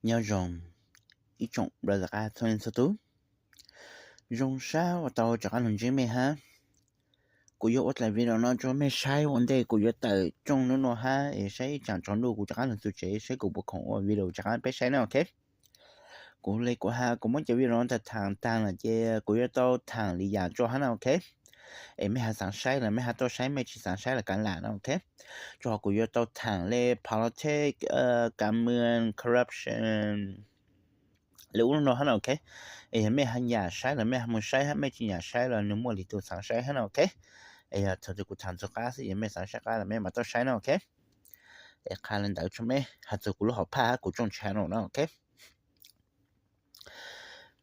Nyob zoo ib tsoom brother qab txhua leej txhua tus. Zoo sab uas tau rov qab los ntsib mej hab. Kuv yuav ua dlaim video no rua mej saib ua ntej kuv yuav tawm rooj nub nua hab es saib ib tsam tsaus ntuj kuv rov qab los txug tsev saib kuv puas khoom ua video rov qab peb saib na, ok. Kuv le kuv has kuv muab cov video no tham taag lawm ces kuv yuav tau tham li yam tso hab na, ok. Es mej has xaav saib los mej has tuaj saib, mej tsi xaav saib los kav lam na, ok. Tso kuv yuav tau tham le politics, kav mws, corruption, le ub le no hab na, ok. Es yog mej has nyam saib los mej has moog saib hab, mej tsi nyam saib los nwg muaj lwm tug xaav saib hab na, ok. Es yog thaus twg kuv tham txug qab xwb, yog mej xaav saib qab los mej mam tuaj saib na, ok. Es qha le ntawd tso mej has txug kuv lub hom phaj hab kuv tsooj channel na, ok.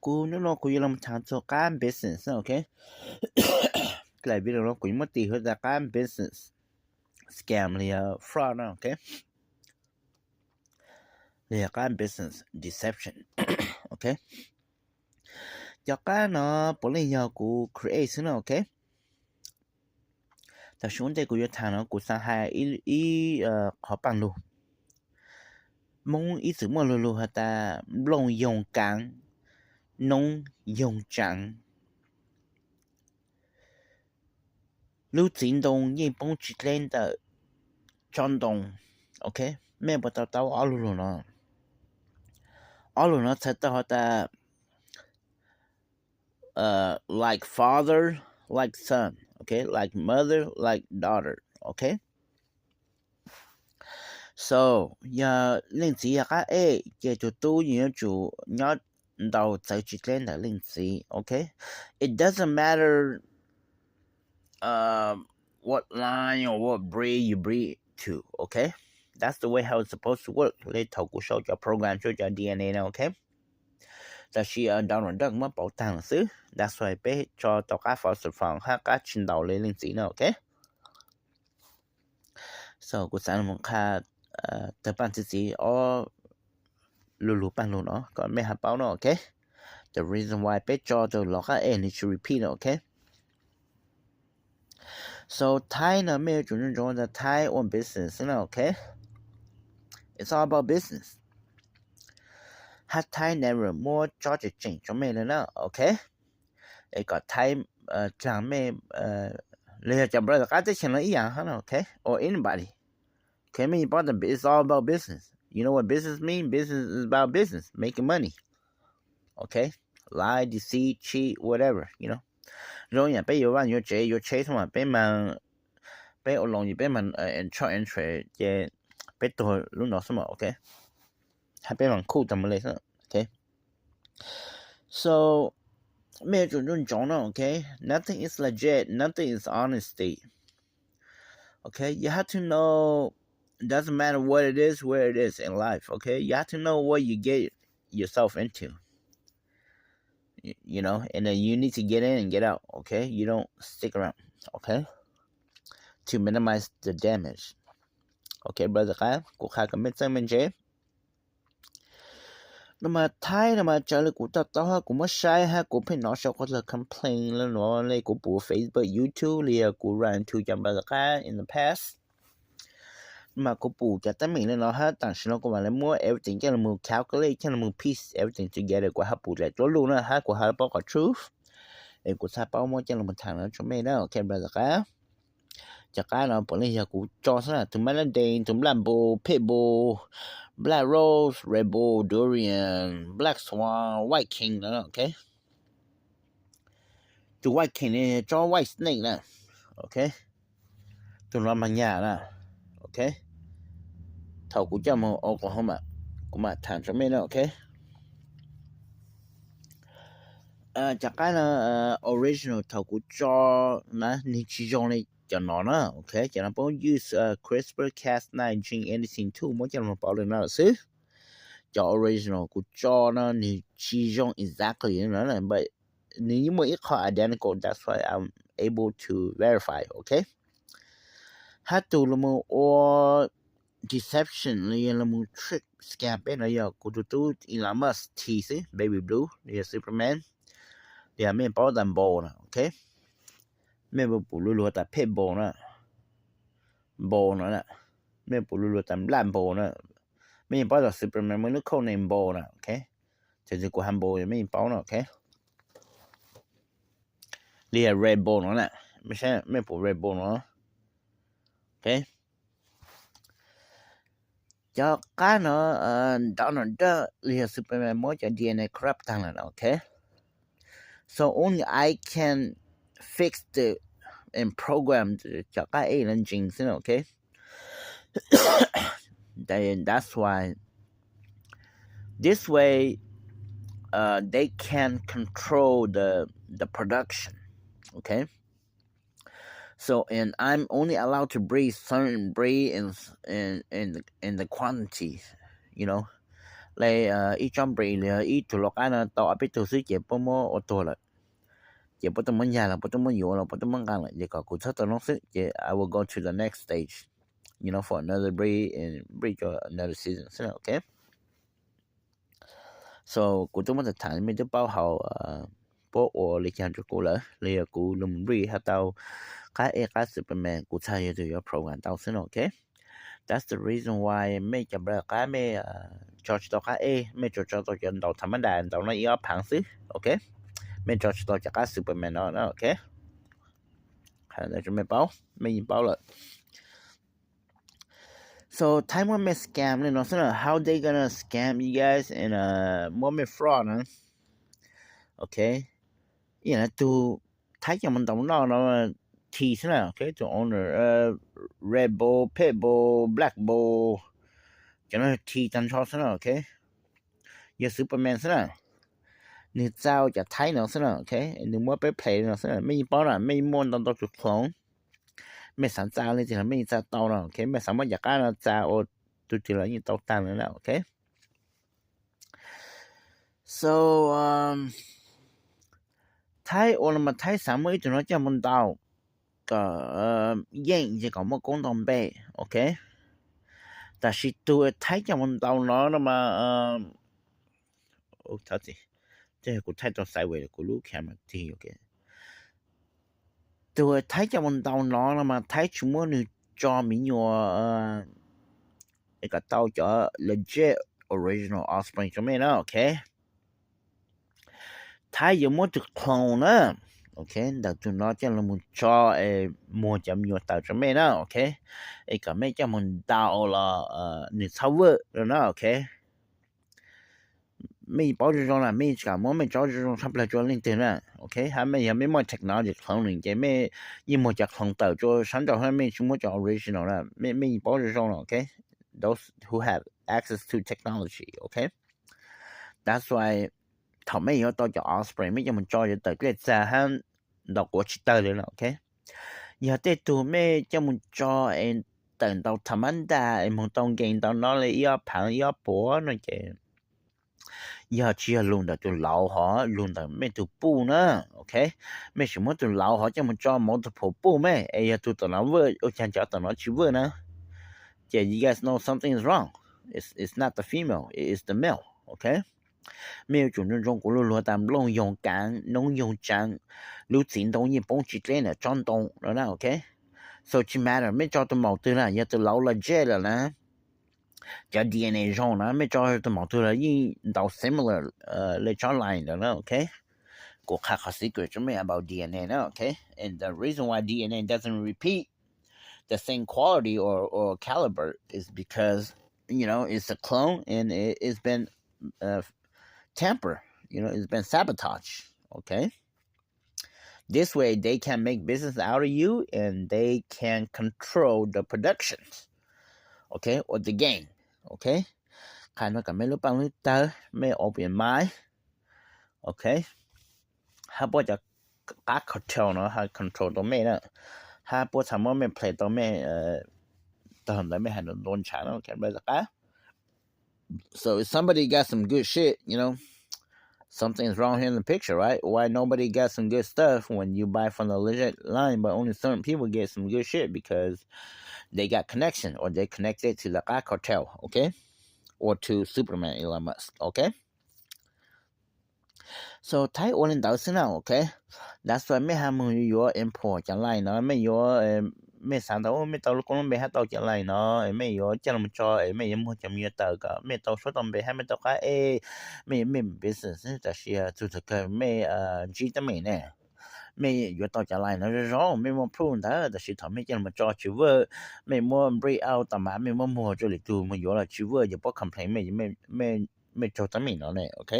Kuv nub nua kuv yuav los tham txug qab business na, ok. Dlaim video no kuv yuav muab tis huv tas qab business scam los yog fraud na, ok. Los yog qab business deception, ok. Cov qab no puav leej yog kuv create xwb na, ok. Tam sim ua ntej kuv yuav tham no kuv xaav has ib qhov paaj lug. Moob ib txwm muaj lug lug has tas nplooj yoog kaav, noob yoog tsaav. Lub txiv ntoo yeej poob tsis dleb ntawm tsob ntoo, ok. Mej puas tau taub ob lug lug no? Ob lug no txhais tau has tas like father, like son, ok, like mother, like daughter, ok. So yog leej txiv yog qab ej ces tug tub yeej yuav tsum nyob ntau txawv tsis dleb ntawm leej txiv, ok. It doesn't matter what line or what breed you breed to, ok. That's the way how it's supposed to work. Le thaum kuv sau cov program rua cov D N A no, ok. Tab sis Donald Duck muab pauv taag lawm xwb, that's why peb tso tau qab foster father hab qab tsis ntaus le leej txiv na, ok. So kuv xaav moog qha tawg paaj txi txiv ob lug lug paaj lug no kom mej has paub no, ok. The reason why peb tso tau lov qab ej nwg tsis repeat no, ok. So Thaib no mej yuav tsum ntsoov tas Thaib ua business na, ok. It's all about business. Hab Thaib never muab tsob tseem tseem rua mej le na, ok. Es kom Thaib dlaag mej, los yog cov brother qab teb chaws no ib yaam hab na, ok, or anybody. Ok, mej paub tas it's all about business. You know what business mean? Business is about business, making money. Ok, lie, deceit, cheat, whatever, you know. Zoo yaam peb yuav vaaj yuav tsev yuav tsheb xwb mas peb, peb ua loo ces peb mas entrance ces peb tuag lub no xwb mas, ok. Hab peb mas khuj tag mus le xwb, ok. So mej yuav tsum ntsoov ntsoov no, ok. Nothing is legit, nothing is honesty. Okay, you have to know, doesn't matter what it is, where it is in life, okay? You have to know what you get yourself into. Y- You know, and then you need to get in and get out, okay? You don't stick around, okay? To minimize the damage. Okay, brother, qab kuv qha kom mej txawj mej ntse. No mas Thaib no mas raws li kuv to taub hab kuv muab saib hab kuv pheej nov sau qhov txog complain le nuav le kuv pum Facebook, YouTube li yog kuv run into cov brother qab in the past. No mas kuv pum cov teeb meem le nuav hab tam sim no kuv mam le muab everything coj los calculate coj los piece everything together kuv hab pum dlaim dluab luj na hab kuv hab paub qhov truth. Es kuv txhaj paub muab coj los tham no tsua mej na, okay brother qab. Cov qab no puav leej yog kuv tso xwb na, tus Manadin, tus Black Bull, Pitbull, Black Rose, Red Bull, Durian, Black Swan, White King no, okay. Tus White King ne tsob White Snake na, okay. Tus no mas nyam na, okay. Thaum kuv coj moog Oklahoma, kuv mam tham tsua mej na, okay. Cov qab no original thaum kuv tso na nwg tsis zoo le cov no na, okay. Cov no poob use CRISPR Cas nine gene editing tool muab coj los pauv le no lawm xwb. Cov original kuv tso no nwg tsis zoo exactly no, but nwg yeej muaj ib qho identical, that's why I'm able to verify, okay. Hab tug los mus ua deception los yog los mus trick scam peb no yog kuv tug tub Elon Musk T xwb, Baby Blue los yog Superman. Yog mej paub tas Bull na, okay. Mej puas pum lu lug tas Pitbull na, Bull no na. Mej puas pum lu lug tas Black Bull na, Mej yeej paub tias Superman muaj lub code name Bull na, ok. Txawm tias kuv has Bull mej yeej paub no, ok. Li yog Red Bull no na, mej saib mej pum Red Bull no, ok. Cov qab no Donald Duck li yog Superman muab cov D N A corrupt tag lawm, ok. So only I can fix the and program cov qab ej no ntsees xwb, ok. That's why this way uh, they can control the the production, okay. So and I'm only allowed to breed certain breed in in in in the quantity, you know. Li ib tsob breed li ib tug lau qab no tau ob peb tug xwb ces puab muab ua tuag lawm. Ces puab tuaj muab nyag los puab tuaj muab yuav los puab tuaj muab nqa lawm, ces kom kuv txhob tau noob xwb ces I will go to the next stage, you know, for another breed and breed to another season xwb, ok. So kuv twb muab tham tham mej twb paub hais puab ua li cas rau kuv lawm, li yog kuv lug breed has tau qab ej qab Superman kuv txhaj yog tug yuav program tau xwb no, ok. That's the reason why mej cov breed qab mej tso tsis tau qab ej, mej tsuas tso tau cov ntaus thav mab das ntaus no ib ob phaav xwb, ok. Mej tso tsis tau cov qab Superman no, ok. Mej paub, mej yeej paub lawm. So Thaib muab mej scam li no xwb na, how they gonna scam you guys and muab mej fraud na, ok. Ib yam li tug Thaib coj mus ntaus noj no, Thi xwb na, ok, tus owner, Red Bull, Pit Bull, Black Bull, cov no Thi tag nrho xwb na, ok. Yog Superman xwb na, nwg txag ua cov Thaib no xwb na, ok. Nwg muab peb play no xwb na, mej yeej paub na, mej yeej muaj ntau ntau tus clone. Mej xav txag leej twg los mej yeej txag tau no, ok. Mej xav muab cov qab no txag ua tus twg los yeej tau tag li na, ok. So Thaib ua no mas Thaib xav muab ib tug no coj mus ntaus kom yeej ces kom muaj koob nto npe, ok. Tab sis tug Thaib coj mus ntaus no no mas, kuv thaij tau sideways kuv lub camera tig, ok. Tug Thaib coj mus ntaus no no mas Thaib tsis muab nwg tso me nyuam kom tau cov legit original offspring rau mej na, ok. Thaib yuav muab tus clone na, ok, ntawm tug no coj los mus tso es muag cov me nyuam tawm rau mej na, ok. Es kom mej coj mus ntaus los nwg txhob vwm no na, ok. Mej paub zoo zoo na, mej tsis kam muab mej tsob zoo zoo tshaj plawg rua leej twg na, ok. Hab mej yog mej muaj technology cloning ces mej yeej muag cov clone tawm rua sab nraud hab mej tsis muab cov original na, mej yeej paub zoo zoo na, ok. Those who have access to technology, ok. That's why thaum mej yuav tau cov offspring mej coj mus tso yuav tawm dlej txag hab ntaus quav tsis tawg li no, ok. Yog tej tug mej coj mus tso es tawm ntaus thav mab ntaj es moog tau nkees ntau no li ib ob phaav ib ob puas no ces yog tsis yog lug ntawm tus lauv hov lug ntawm mej tug puj na, ok. Mej tsis muab tus lauv hov coj mus tso multiple puj mej es yog tug tom no vwm ua caag cov tom no tsis vwm na, ces you guys know something is wrong. It's not the female, it is the male, ok. Mej yuav tsum ntsoov ntsoov kuv lug lug tas nplooj yoog kaav noob yoog tsaav, lub txiv ntoo yeej poob tsis dleb ntawm tsob ntoo no na, ok. So tsis matter mej tso tus maum twg na, yog tus lauv los jeb lawm na, cov D N A zoo na, mej tso tus maum twg los yeej ntaus similar li tsob line ntawd na, ok. Kuv qha qhov secret rau mej about D N A na, ok. And the reason why D N A doesn't repeat the same quality or or caliber is because, you know, it's a clone and it, it's been uh, tamper, you know, it's been sabotage, ok. This way they can make business out of you and they can control the productions, ok, or the game, ok. Qha no kom mej lub paaj lub tawg mej open mind, ok. Hab puab cov qab cartel no has control tau mej na, hab puab txhaj muab mej play tau mej, tag ntawd mej has ntua ntshav na, ok, qab. So if somebody got some good shit, you know, something's wrong here in the picture, right? Why nobody got some good stuff when you buy from the legit line, but only certain people get some good shit because they got connection or they connected to the qab cartel, okay? Or to Superman, Elon Musk, okay? So Thaib ua li ntawd xwb na, okay? That's why mej has moog yuav import cov line no, mej yuav mej xaav tau mej tau lub koob lub npe hab tau cov line no es mej yuav coj los tso es mej yuav muag cov me nyuam tawm kom mej tau suab tau npe hab mej tau qab ej, mej yuav mej business, tab sis txug thaum kawg mej ntsib teeb meem ne, mej yuav tau cov line no zoo zoo, mej muaj proof ntawd, tab sis thaum mej coj los tso tsis work, mej muab break out tas mas mej muab muag rua lwm tug moog yuav los tsis work, yog puab complain mej, mej raug teeb meem no ne, ok.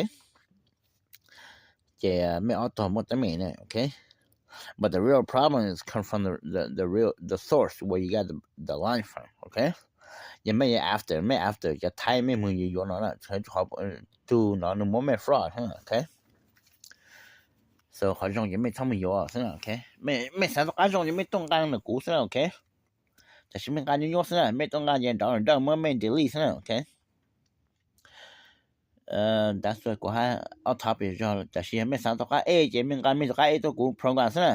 Ces mej ob tog muaj teeb meem ne, ok. But the real problem is come from the, the, the real, the source where you got the, the line from, ok. Yog mej yuav after, mej after cov Thaib mej moog yuav yuav no na, qhov tug no nwg muab mej fraud, ok. So qhov zoo ces mej txhob moog yuav xwb na, ok. Mej xaav tau qab zoo ces mej tuaj nqaa ntawm kuv xwb na, ok. Tab sis mej nqaa nyuaj nyuaj xwb na, mej tuaj nqaa ces nrov nraj muab mej delete xwb na, ok. Tab sis kuv hab ob topic zog, tab sis yog mej xaav tau qab ej ces mej nqaa mej cov qab ej tuaj kuv program xwb na.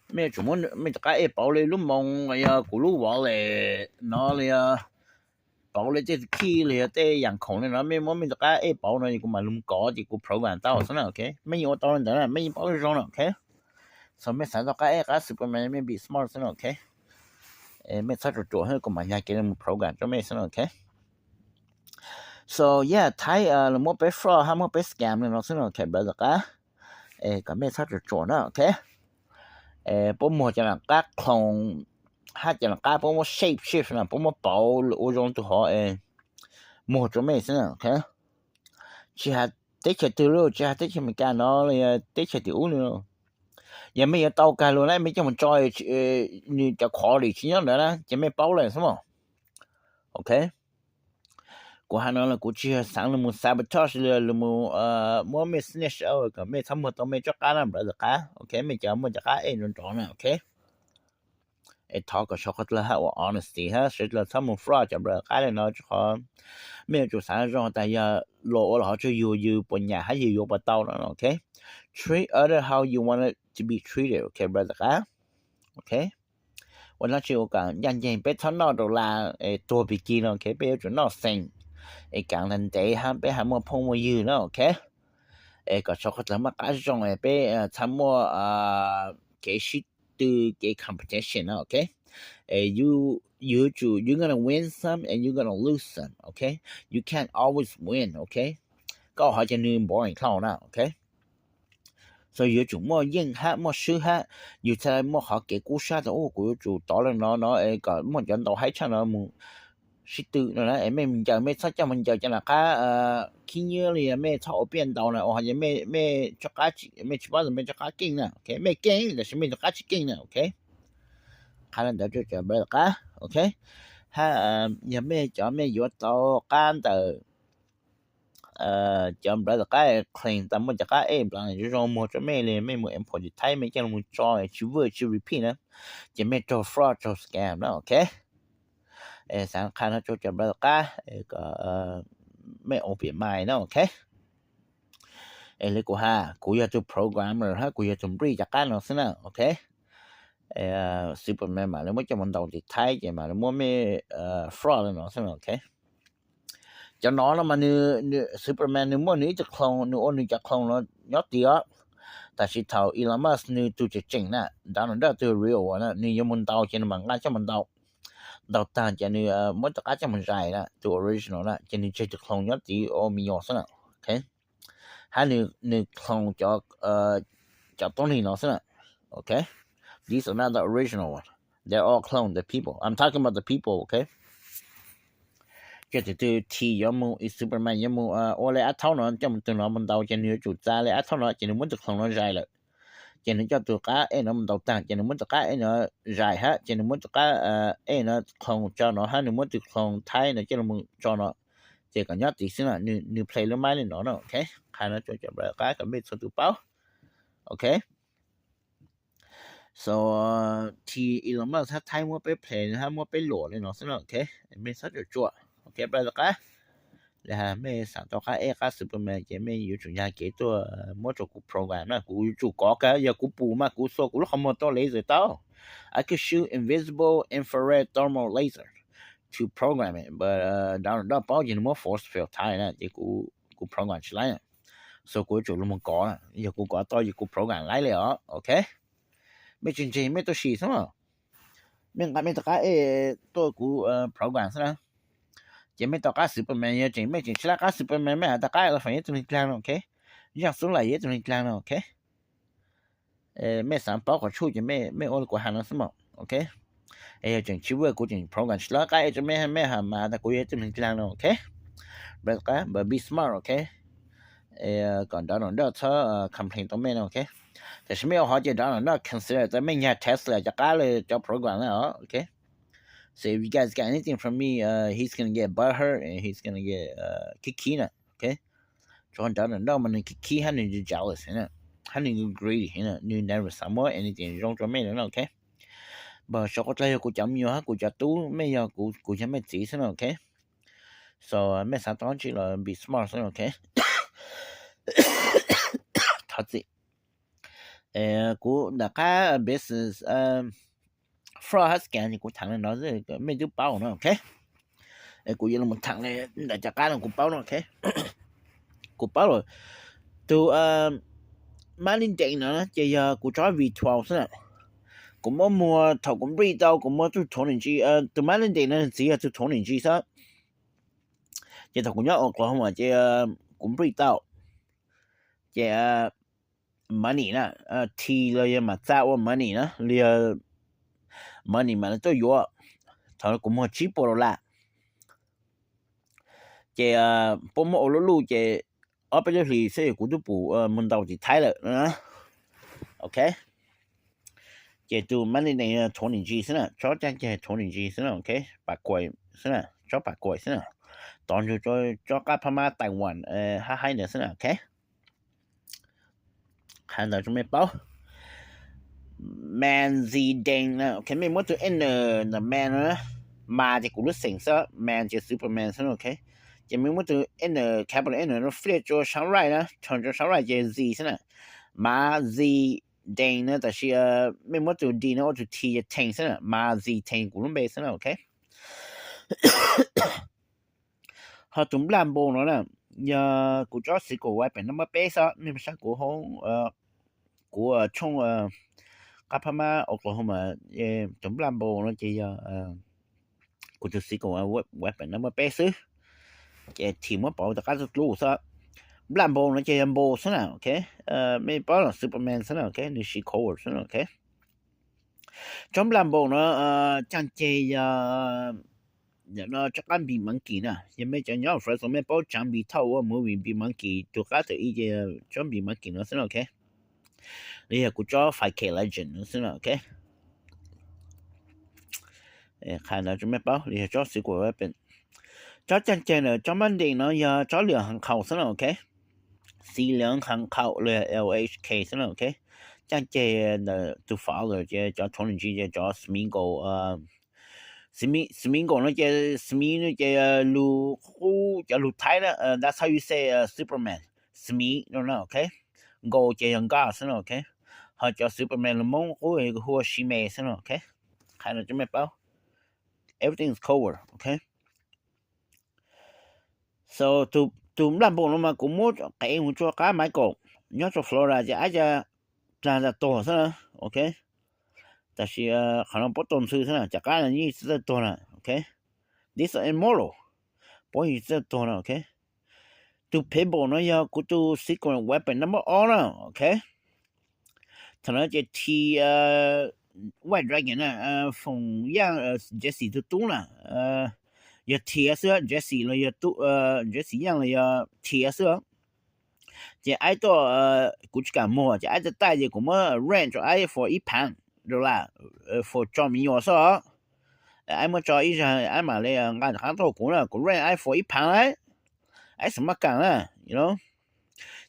Mej yuav tsum muab mej cov qab ej pauv le lub moos los yog kuv lub wallet no los yog pauv le tej key los yog tej yaam khoom le no, mej muab mej cov qab ej pauv no es kuv mam lug kov ces kuv program tau xwb na, ok. Mej yeej ua tau le ntawd na, mej yeej paub zoo na, ok. So mej xaav tau qab ej qab Superman mej be smart xwb na, ok. Mej txhob ruam ruam, kuv mam nyag kev lug program rua mej xwb na, ok. So yeah, Thaib lug muab peb fraud hab muab peb scam le no xwb na, ok brother qab. Kom mej txhob ruam ruam na, ok. Puab muag cov nram qab clone hab cov nram qab puab muab shape shift na, puab muab pauv ua zoo tug hov es muag rua mej xwb na, ok. Tsis has teb chaws twg lauj, tsis has teb chaws Amelikas no los yog teb chaws tim ub no, yog mej yuav tau kag lug na mej coj moog tso, nws cov quality tsis nyob ntawd na ces mej paub lawm xwb mog, ok. Kuv has no los kuv tsis yog xaav lug mus sabotage los lug mus muab mej snitch out kom mej txhob muag tau mej tsob qab na brother qab, ok. Mej cov muaj cov qab ej nrov nrov na, ok. Es thov kom sau qhov dlawg hab ua honesty hab sawv dlawg txhob mus fraud cov brother qab le no, rua qhov mej yuav tsum xaav zoo tas yog luas ua los hov tsua yug, yug puas nyam hab yug yuav puas tau no, ok. Treat other how you want to be treated, ok brother qab, ok. Ua dlaab tsi ua kom ncaaj nceeg peb txhob noj rau las tuag pig kig no, ok. Peb yuav tsum noj xeem es kaav ntev hab peb has muaj phooj muaj ywg na, ok. Es kom sau qhov dlawg muaj qab zoo es peb txhob muaj kev sib tw, kev competition na, ok. Es yug yuav tsum, you gonna win some and you gonna lose some, ok. You can't always win, ok. Koj hov ces nwg boring dhau na, ok. So yuav tsum muaj yeej hab muaj swb hab, yug txhaj muaj qhov kev kub sab tas ua kuv yuav tsum tov le no no es kom muaj cov ntau haib tshaj no mus sib tw no na. Es mej mus ncaws mej txhob coj mus ncaws cov nram qab khib nyiab li, mej txhob ua piaj ntau na, ua hov ces mej tsob qab, mej tsis paub tas mej tsob qab keej na, ok. Mej keej tab sis mej tsob qab tsis keej na, ok. Qha le ntawd rua cov brother qab, ok. Hab yog mej cov mej yuav tau qab ntawm cov brother qab claim tas muaj cov qab ej nplaag zoo muag rua mej li, mej mus import Thaib mej coj lug tso tsis work tsis repeat na, ces mej raug fraud raug scam na, ok. Xaav qha no rua cov brother qab kom mej open mind na, ok. Es le kuv has, kuv yog tug programmer hab kuv yog tug nplij cov qab no xwb na, ok. Superman mam li muab coj mus ntaus tim Thaib ces mam li muab mej fraud le no xwb na, ok. Cov no no mas Superman nwg muaj nwg ib tug clone, nwg ua nwg cov clone no nyob tid os. Tab sis thaum Elon Musk nwg tug tseem tseem na, Donald Trump tug real na, nwg yuav mus ntaus ces nwg mam nqa coj mus ntaus. Ntaus taag ces nwg muab rov qab coj mus zais na, tug original na, ces nwg tseg tug clone nyob tid ua me nyuam xwb na, ok. Hab nwg clone cov tuab neeg no xwb na, ok. These are not the original one. They're all clone, the people. I'm talking about the people, ok. Ces tug twg yuav mus, Superman yuav mus ua le ab thaub no coj mus tug no mus ntaus ces nwg yuav tsum txav le ab thaub no ces nwg muab tug clone no zais lawm. Ces nwg coj tug qab ej no mus ntaus taag ces nwg muab tug qab ej no zais hab ces nwg muab tug qab ej no clone tso no hab nwg muab tug clone Thaib no coj lug tso no, ces kom nyob tid xwb na. Nwg play lub maiv le no na, ok. Qha no rua cov brother qab kom mej txhua tug paub, ok. So, tug Elon Musk hab Thaib muab peb play hab muab peb luam le no xwb na, ok. Mej txhob ruam ruam, ok brother qab. Le has mej xaav tau qab ej qab Superman ces mej yuav tsum nyag kev tuaj muab rua kuv program na, kuv yuav tsum kov kag, yog kuv pum mas kuv xuas kuv lub qhov muag tau laser tau. I could shoot invisible infrared thermal laser to program it, but Donald Trump paub ces nwg muab force field Thaib na ces kuv program tsis laib na. So kuv yuav tsum lug moog kov na, yog kuv kov tau ces kuv program laib le os, ok. Mej tsis ntseeg mej tuaj sim xwb. Mej nqa mej rov qab ej tuaj kuv program xwb na. Ces mej tau qab Superman, yog tseem mej tseem tsis lab qab Superman mej has tas qab elephant yog ib tug neeg dlaag no, ok. Zaaj xub lais yog ib tug neeg dlaag no, ok. Mej xaav paub qhov tshuaj ces mej ua li kuv has no xwb mog, ok. Es yog tseem tsis ua kuv tseem program tsis lab qab ej rua mej, mej has mas tas kuv yog ib tug neeg dlaag no, ok. But be smart, ok. Kom Donald Trump txhob complain tau mej no, ok. Tab sis mej ua hov ces Donald Trump consider tas mej nyag Tesla cov qab le cov program na, ok. So if you guys got anything from me, he's gonna get butthurt and he's gonna get khib khib na, ok. Tso Donald Trump mas nwg khib khib hab nwg jealous na, hab nwg greedy na, nwg never xaav muab anything zoo rua mej le na, ok. But sau qhov dlaag yog kuv cov me nyuam hab kuv cov tub, mej yog kuv, kuv yog mej txiv xwb na, ok. So mej xaav tau dlaab tsi los be smart xwb, ok. Thov txim. Kuv nram qab business fraud hab scam ces kuv thaam le no mej twb paub no, ok. Kuv yuav lug thaam le ntawm cov qab no kuv paub no, ok. Kuv paub lawm, tug Mab Lij Dees no ces yog kuv tsob V twelve xwb na. Kuv muab muag thaum kuv nplij tau, kuv muag tug Tony G, tug Mab Lij Dees no txiv yog tug Tony G xwb. Ces thaum kuv nyob Oklahoma ces kuv nplij tau, ces money na, T los yog maam txaj ua money na, los yog money maam le tuaj yuav. Thaum kuv muag tsib puas dollar, ces puab muab ua luj luj ces ob peb lub hlis xwb kuv twb pum muag ntau tim Thaib lawm, ok. Ces tug Mab Lij Dees Tony G xwb na, tsob caaj ceg Tony G xwb na, ok, pam kuam xwb na, tsob pam kuam xwb na, tov ntsug tsob qab phab mab Taiwan hab haib ntawd xwb na, ok. Has ntawd rua mej paub. Man Z Dees na, ok, mej muab tug N ntawm Man no na, mas ces kuv lub xeem xwb, Man ces Superman xwb na, ok. Ces mej muab tug N, capital N no fliaj rua sab right na, turn rua sab right ces Z xwb na. Mas Z Dees na, tab sis mej muab tug D no ua tug T ces Tees xwb na, Mas Z Tees kuv lub npe xwb na, ok. Ho tug nplaj npoo no na, yog kuv tsob secret weapon number peb xwb, mej saib kuv hauv kuv tshooj qab phab mab Oklahoma, tug nplaj npoo no ces yog kuv tug secret weapon number peb xwb. Ces T muab pauv rov qab tuaj dlub xwb. Nplaj npoo no ces yog npoo xwb na, ok. Mej paub los Superman xwb na, ok, nws siv cover xwb na, ok. Tsob nplaj npoo no caaj ceg yog no tsob qab big monkey na, yog mej cov nyob Fresno mej paub tsaav big thauj ua movie big monkey, tug qab tawm ib ces tsob big monkey no xwb na, ok. Li yog kuv tsob five K legend no xwb na, ok. Qha ntawd rua mej paub, li yog tsob secret weapon. Tsob caaj ceg ntawm tsob Mab Lij Dees no yog tsob lwm hav qhaus xwb na, ok. Xi lwm hav qhaus los yog L H K xwb na, ok. Caaj ceg ntawm tug father ces cov Tony G ces cov Smeagol. Smeagol no ces Smee no ces lug qub cov lug Thaib na, that's how you say Superman. Smee no na, ok. Goal ces yog God xwb na, ok. Ho cov Superman lug Moob qub hu ua She-Man xwb na, ok. Qha no rua mej paub. Everything is cover, ok. So tug nplaj npoo no mas kuv muab qev mus rua qab Michael nyob rua Florida ces ab ca plag tas tuag xwb na, ok. Tab sis qhov no puab tuag ntxhw xwb na, cov qab no yeej tsi txawj tuag na, ok. This is immortal, puab yeej tsi txawj tuag na, ok. Tug Pebble no yog kuv tug secret weapon number ob na, ok. Thaum no ces T, White Dragon na, Foom Yaaj, Jesse tug tub na, yog T xwb, Jesse los yog Jesse Yaaj los yog T xwb. Ces ab tuaj, kuv tsi kam muag ces ab tuaj taij ces kuv muab rent rua ab for ib phav dollar, for tso me nyuam xwb os. Ab muab tso ib zag ab mam li nqa rov qaab tuaj kuv na, kuv rent ab for ib phav na, ab xav maj kam na, you know.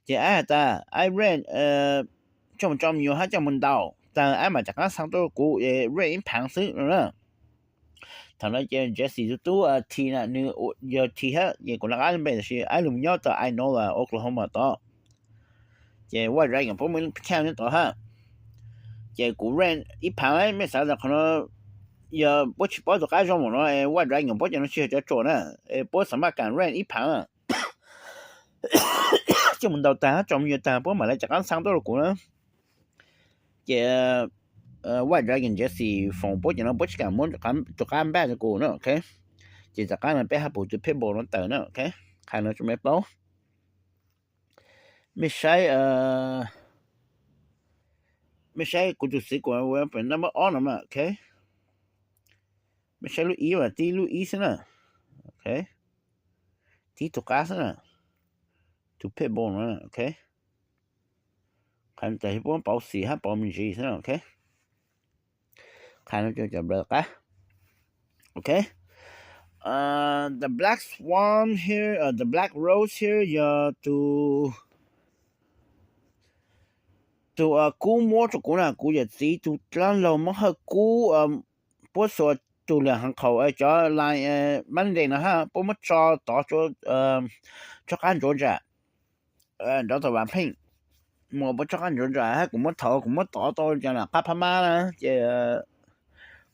Ces ab has tas ab rent coj mus tso me nyuam hab coj mus ntaus tag ab mam rov qaab xaa tuaj kuv, rent ib phav xwb no na. Thaum no ces Jesse tug tub T na, nws yog T hab ces kuv nqa ab lub npe tab sis ab lug nyob tom Inola, Oklahoma tod. Ces White Dragon puab muaj account nyob tod hab. Ces kuv rent ib phav, mej xav tas qhov no yog puab tsis paub tus qab zoo npaum no, White Dragon puab cov no tsis yog cov tsuas na, puab xav maj kam rent ib phav na. Coj mus ntaus tag hab tso me nyuam tag puab mam li rov qaab xaa tuaj rua kuv na. Ces White Dragon Jesse foom puab cov no puab tsis kam muab tus qab npaj rau kuv na, ok. Ces tom qab no peb hab pum tus Pitbull no tawm na, ok. Qha no rau mej paub. Mej saib, mej saib kuv tus sequence pem naj muab ob no mas, ok. Mej saib lub ib mas tib lub ib xwb na, ok. Tib tug qab xwb na, tus Pitbull no, ok. Qha no tas puab pauv xim hab pauv me ntsis xwb na, ok. Qha no rau cov brother qab, ok. The Black Swan here, the Black Rose here yog tus, tus kub muab rau kuv na, kuv yawm txiv tus dlaab laug Moob Hawj Kub, puab xuas tus lwm heev qhaum cov line Monday no hab puab muab tso tod rov qab Georgia, nrov tau Vam Pheej, muab puab tso qab Georgia hab kuv muab thov kuv muab tov tau cov qab phab mab na, ces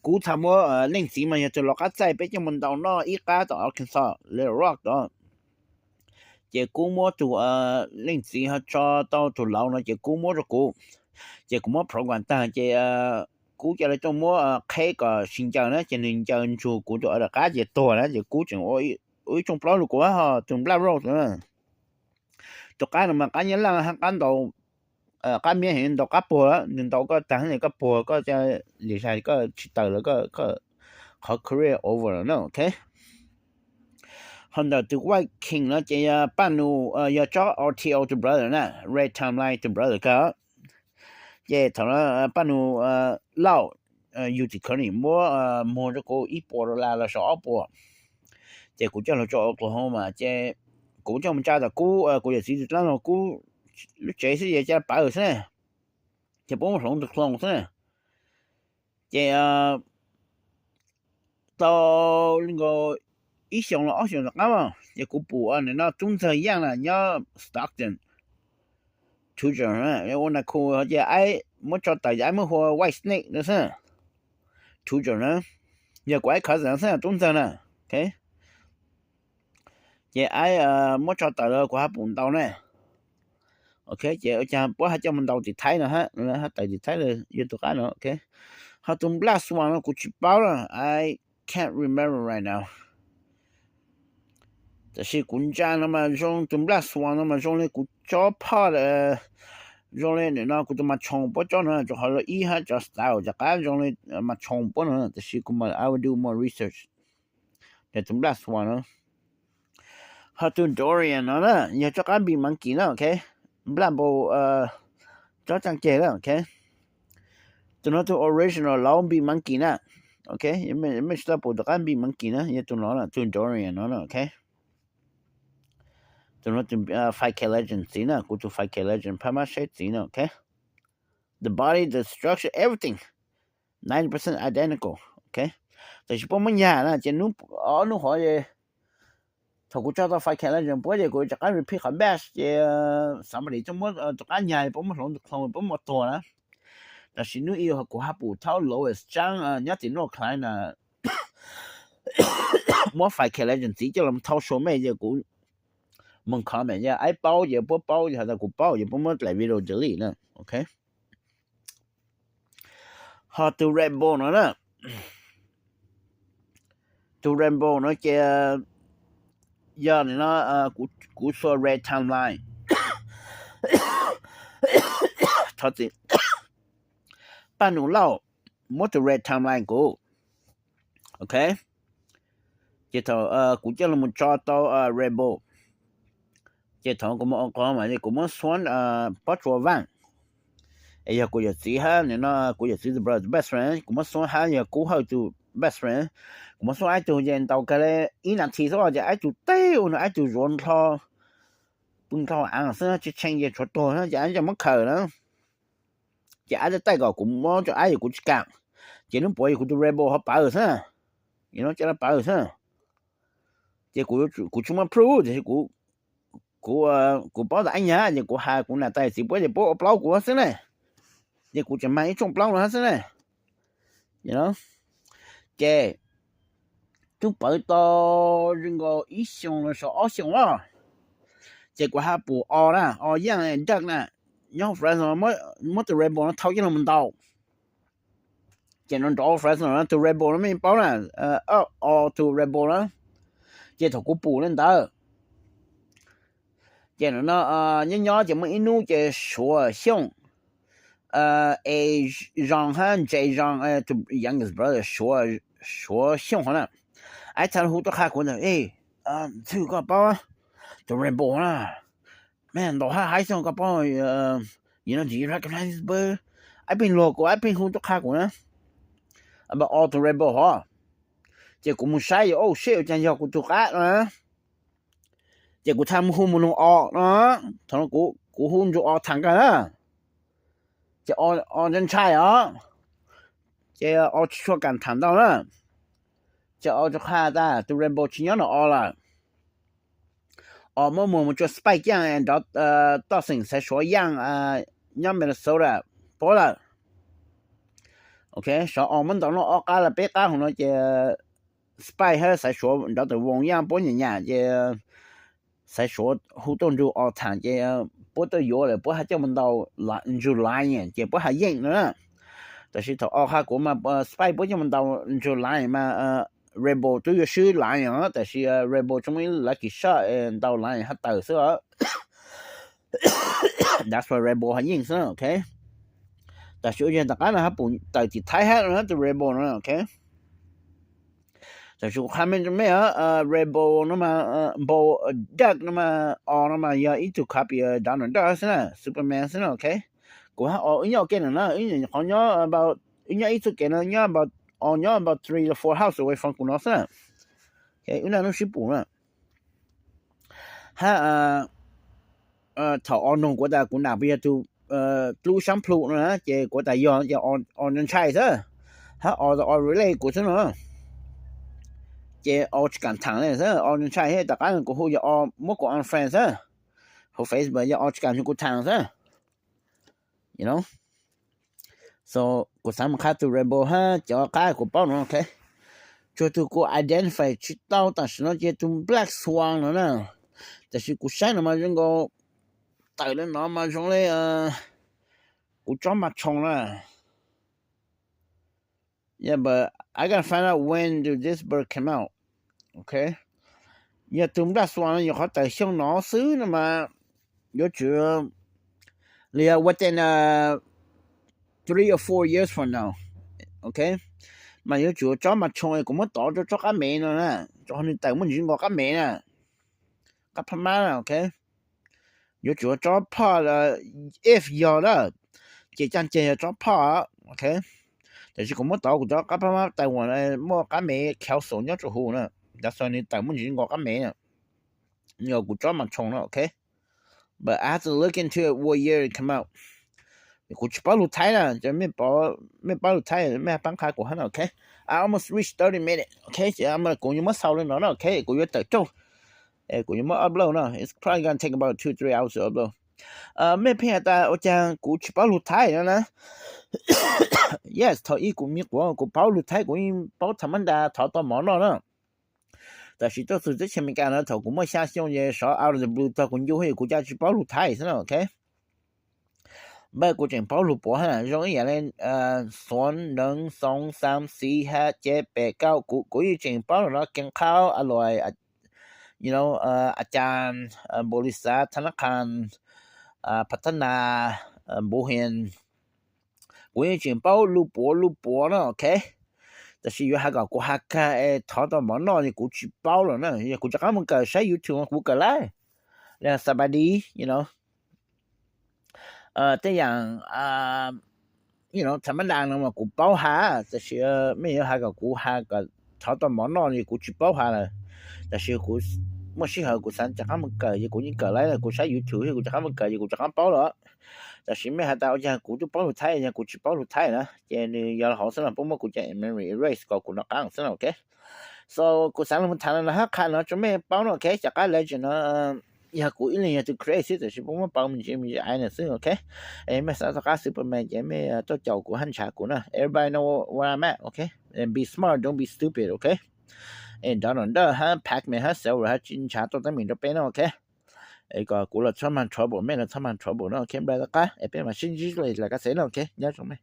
kuv txhaj muab, leej txiv mas yog tus lau qab txaij peb coj mus ntaus noj ib qab tom Arkansas, Little Rock tod. Ces kuv muab tus leej txiv ho tso tau tus lau no ces kuv muab rau kuv, ces kuv muab program tag ces kuv ca le tuaj muab qheb kom sib ncaws na, ces nwg ncaws ntsug kuv tus a dam qab ces tuag na, ces kuv tseem ua ib rooj plaub lug kuv ho tus Black Rose na. Tus qab no mas qab nyab laaj hab qab ntaus, qab miab heev, ntaus qab puag, nwg ntaus koj tag koj puag, koj ca li zag koj tsis taws lawm, koj qhov career over lawm na, ok. Ho ntawm tus White King no ces yog Paj Nus, yog tsob R T O tus brother na, Red Timeline tus brother kawg. Ces thaum no Paj Nus Lauj, yug tim Kearney muab muag rau kuv ib puas dollar los saum ob puas, ces kuv coj lug rau Oklahoma ces kuv coj mus tsa tom kuv, kuv yawm txiv tus dlaab laug Kub lub tsev xwb ces ca pawv xwb na, ces puab muab hloov tus clone xwb na. Ces tau li nkaus ib xyoos los ob xyoos tom qab, ces kuv pum nim no Tub Ntxawg Yaaj na nyob Stockton, Georgia, ua nas khu ces aib muab tso tawm ces aib muab hu ua White Snake na xwb, Georgia na. Yog kuv aib cousin xwb, Tub Ntxawg na, ok. Ces aib muab tso tawm los kuv hab pum ntaus na. Ok, ces ua caag puab hab coj mus ntaus tim Thaib no hab, hab tawm tim Thaib lawm yog tus qab no, ok. Ho tus Black Swan no kuv tsis paub na, I can't remember right now. Tab sis kuv ntsa no mas zoo, tus Black Swan no mas zoo li kuv tsob phoj, zoo li nim no kuv tus mas tshoos puab tsob no, rau qhov lub ib hab cov style cov qab zoo li mas tshoos puab no, tab sis kuv mas I will do more research. Tus Black Swan no. Ho tus Dorian no na yog tsob qab big monkey na, ok. Black Bull tsob tsaaj ceg na, ok. Tus no tus original laus big monkey na, ok. Mej tsis tau pum tus qab big monkey na, yog tus no na, tus Dorian no na, ok. Tus no tus Five K Legend txiv na, kuv tus Five K Legend phab mab seb txiv na, ok. The body, the structure, everything ninety percent identical, ok. Tab sis puab muab nyag na ces nub, ob nub hov, thaum kuv tso tau Five K Legend puab ces kuv rov qab repeat qhov batch ces somebody tuaj muab tus qab nyag, puab muab hloov tus clone puab muab tuag na. Tab sis nub ib kuv hab pum thaub Lois Tsaab nyob tim North Carolina muab Five K Legend txiv coj los thau show mej ces kuv moog comment, yog aib paub ces puab paub, yog has tas kuv paub ces puab muab daim video delete na, ok. Ho tus Red Bull no na, tus Red Bull no ces yog nim no kuv xuas Red Timeline, thov txim, Paj Nus Lauj muab tus Red Timeline kuv, ok. Ces thaum kuv coj los tso tau Red Bull, ces thaum kuv mus Oklahoma ces kuv muab xuab Pob Tsuas Vaaj, es yog kuv yawm txiv hab nim no kuv yawm txiv tus brother tus best friend, kuv muab xuab hab yog Kub Hawj tus best friend, kuv muab xuab aib tug ces ntaus kag le ib nas this xwb ces aib tug teb ua nws aib tug zuav nrho, pw nrho aav xwb, tshee tshee ces tshuav tuag ces aib coj muab khaws na. Ces aib taij taij kom kuv muab rau aib yog kuv tsis kam, ces nub puav yog kuv tus Red Bull ho pawv xwb, coj los pawv xwb. Ces kuv tsis muaj proof, tiam sis kuv, kuv paub tas aib nyag ces kuv has kuv nam tais txiv puab ces puab ua plaub kuv xwb na. Ces kuv tseem mag ib rooj plaub no hab xwb na. Ces twb pawv tau zoo nkaus ib xyoos los saum ob xyoos os. Ces kuv hab pum o na, o yaaj dawj na, nyob Fresno, muab tus Red Bull no thau coj los ntaus. Ces no nrov Fresno no tus Rebel no mej paub na, o tus Rebel na, ces thaum kuv pum li ntawd, ces no nyob nyob ces muaj ib hnub ces Suav Xyooj, e, Zon hab J Zon, tus youngest brother Suav, Suav Xyooj hov na, ib txha hu tuaj qha kuv ntawd, e, Ntxwg koj paub tus Rebel na, mej ntaus hab haib xwb koj paub, you know, do you recognize this bird? Ib pheej luag kuv ib pheej hu tuaj qha kuv na, about o tus Rebel hov. Ces kuv mus saib, oh shit, ua cas yog kuv tug qab no. Ces kuv txha mus hu mus nug o no, thaum no kuv hu nrug o tham kawg na, ces o ntshai ntshai os, ces o tsis tshua kam tham ntau na. Ces o tsuas qha tas tus Rebel tsis nyob nrog o lawm. O muab muag mus tsua spy caaj nrov toj xeem xaiv Suav yaaj nyob Minnesota puab lawm. Ok, sov o muab ntaus noj ob qab los peb qab hauv no ces spy hab xaiv Suav nrov tawm voos yaaj puab nyam nyam ces xaiv Suav hu tuaj nrug o tham ces puab tuaj yuav lawm puab hab coj mus ntaus ntsug lion ces puab hab yeej no na. Tab sis thaum o qha kuv mas spy puab coj mus ntaus ntsug lion mas Rebel twb yuav swb lion, tab sis Rebel tsis muaj ib lucky shot ntaus lion hab tawm xwb os. That's why Rebel hab yeej xwb, ok. Tab sis ua yog tom qab no hab pum tawm tim Thaib hab no tus Rebel no, ok. Tab sis kuv qha mej, mej, Rebel no mas, npau, duck no mas, o no mas yog ib tug copy Donald Duck xwb na, Superman xwb na, ok. Kuv hab o wb nyob ua ke no na, wb nyuam qhuav nyob, wb nyob ib txoj kev no, nyob about, o nyob about three to four house away from kuv no xwb na. Ok, wb naj nub sib pum na. Hab thaum o noog kuv tas kuv nam puas yog tug dlub sab plhu no na, ces kuv tas yog, ces o ntshai xwb, hab o, o relate kuv xwb no. Ces o tsis kam tham li xwb, o ntshai xwb, tom qab kuv hu yog o muab kuv unfriend xwb, hauv Facebook yog o tsis kam nrug kuv tham xwb. So kuv xav mus qha tus Rebel hab cov qab kuv paub no, ok. Tsuas tug kuv identify tsis tau tam sim no ces tug Black Swan no na. Tab sis kuv saib no mas zoo nkaus tawm li no mas zoo li kuv tsob mas tshoo na. Yeah, but I gotta find out when do this bird came out. Ok. Yog tug Black Swan no nyuam qhuav tawm xyoo no xwb no mas yuav tsum li yog within three or four years from now. Ok. Mas yuav tsum tsob mas tshoo kuv muab tov rau tsob qab mev no na, rau qhov nws tawm muaj ntsis nkaus qab mev na, qab phab mab na, ok. Yuav tsum tsob phoj, if yog na, ces caaj ceg yog tsob phoj, ok. Tab sis kuv muab tov kuv tsob qab phab mab tawm uas muaj qab mev council nyob rau huv na, tab sis nws tawm muaj ntsis nkaus qab mev na, yog kuv tsob mas tshoo no, ok. But I have to look into it what year it come out. Kuv tsis paub lus Thaib na, mej paub lus Thaib mej paab qha kuv hab na, ok. I almost reach thirty minutes, ok, ces kuv yuav muab xaus li no na, ok, kuv yuav tawm raug, kuv yuav muab upload no, it's probably gonna take about two three hours to upload. Mej pheej has tas ua caag kuv tsis paub lus Thaib no na. Yes, thaum ub kuv me quav kuv paub lus Thaib, kuv yeej paub tham mab ntas thov tau mov noj na. Tab sis tuaj txug teb chaws Amelikas no thaum kuv muaj xya xyoo ces sov out of the blue txog kuv ncu hab kuv ca tsis paub lus Thaib xwb na, ok. Npawg kuv tseem paub lus Puav hab zoo ib yam li xuav neev xoov xaam xis hab ceg pem kauj, kuv yeej tseem paub lus no, keev qhau a luam, you know, a cas, npaum li xav, tha nab qhas, pha thab nas, npu hias, kuv yeej tseem paub lus Puav lus Puav na, ok. Tab sis yuav has kom kuv has kag es thov tau mov noj ces kuv tsis paub lawm na. Yog kuv rov qab mus kawm saib YouTube kuv kawm laij, li xas pas dis, you know, tej yaam, you know, tham mab ntas no mas kuv paub has, tab sis mej yuav has kom kuv has kom thov tau mov noj ces kuv tsis paub has lawm. Tab sis kuv muaj sij hawm kuv xav rov qab mus kawm ces kuv yeej kawm laij, kuv saib YouTube kuv rov qab mus kawm ces kuv rov qab paub lawm. Tab sis mej has tas ua caag kuv twb paub lus Thaib yog kuv tsis paub lus Thaib na, ces nws yog hauv xwb no puab muab kuv cov memory erase kom kuv nov qab xwb no, ok. So kuv xaav lug tham no hab qha no rua mej paub no, ok. Cov qab legend no yog kuv ib leeg yog tug create xwb, tab sis puab muab pauv me ntsis me ntsis aiv no xwb, ok. Es mej xaav tau qab Superman ces mej tuaj caum kuv hab nrhav kuv na. Everybody know where I'm at, ok. And be smart, don't be stupid, ok. Es Donald Duck hab Pac-Man hab Cell hab tsi nrhav tuaj teeb meem rua peb no, ok. Es kom kuv los txhob mag trouble, mej los txhob mag trouble no, ok. Npawg tau qab es peb mam sib ntsib dlua lawm kab xev no, ok. Nyob zoo mej.